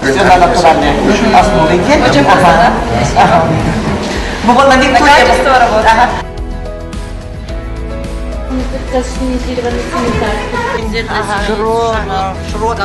Все натуральное. Основы. Очень вкусно, Ага. да? На качество работы. Ага. Шрот, шрот,